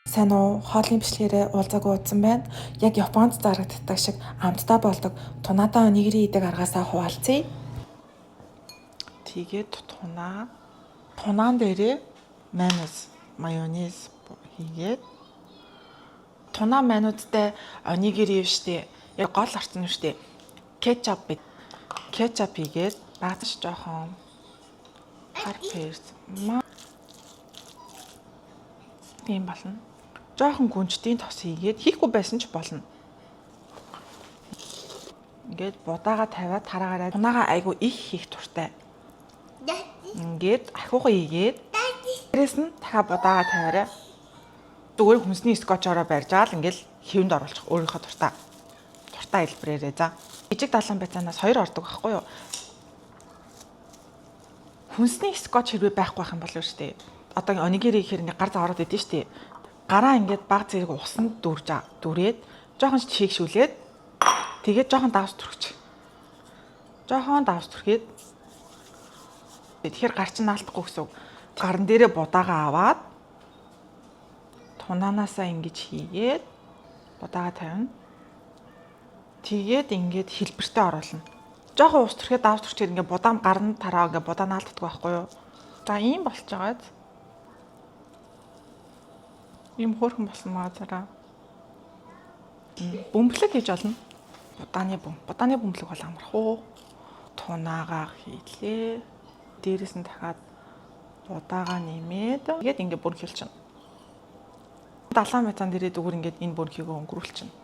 Сайн уу? Хоолны бичлэгээрээ уулзаагүй удсан байна. Яг Японд зарагддаг шиг амттай болдог тунатай онигири идэг аргаасаа хуваалцъя. Тэгээд tuna. Тунаан дээрээ майонез хийгээд tuna майонезтай онигири штэ. Яг гол орсон нь штэ. Кетчап бид. Кетчап хийгээд бааташ жоохон хар перц. Тийм болно. Жоохон гүнжтийн тос хийгээд хийхгүй байсан ч болно. Ингээд будаага тавиад тараагаараа тунаага айгу их хийх туртай. Ингээд ахиугаа хийгээд дээрээс нь дахиад будаага тавиарай. Зүгээр хүнсний скотчороо барьж аал ингээл хэвэнд оруулчих өөрийнхөө туртаа. Туртаа хэлбэрээрээ за. Ижиг далайн байцаанаас хоёр ордог байхгүй юу? Хүнсний скотч хэрвээ байхгүй байх юм бол шүү дээ. Одоо онигири гэхээр ингээ гар завраад идэв шүү дээ. Гараа ингээд баг зэрэг усанд дүрж дүрээд жоохон чийгшүүлээд тэгээд жоохон давс түрхч. Жоохон давс түрхээд тэгэхээр гар чинь наалтахгүй гэсэн үг. Гарн дээрээ будаага аваад тунаанасаа ингэж хийгээд будаага тавина. Тэгээд ингээд хэлбэртээ оруулна. Жоохон ус түрхээд давс түрчээд ингээд будаам гарн тараа ингээд будаа наалтдаг байхгүй юу? За ийм болж байгааз. Ийм хөөрхөн болсон маа зараа. Бөмбөлөг хийж олно. Будааны бөм. Будааны бөмбөлөг бол амарх уу? Тунаага хийлээ. Дээрээс нь дахиад будаага нэмээд тэгээд ингээд бүрхэлчихнэ. Далайн метан дээрээ зүгээр ингээд энэ бүрхийгөө өнгөрүүлчихнэ.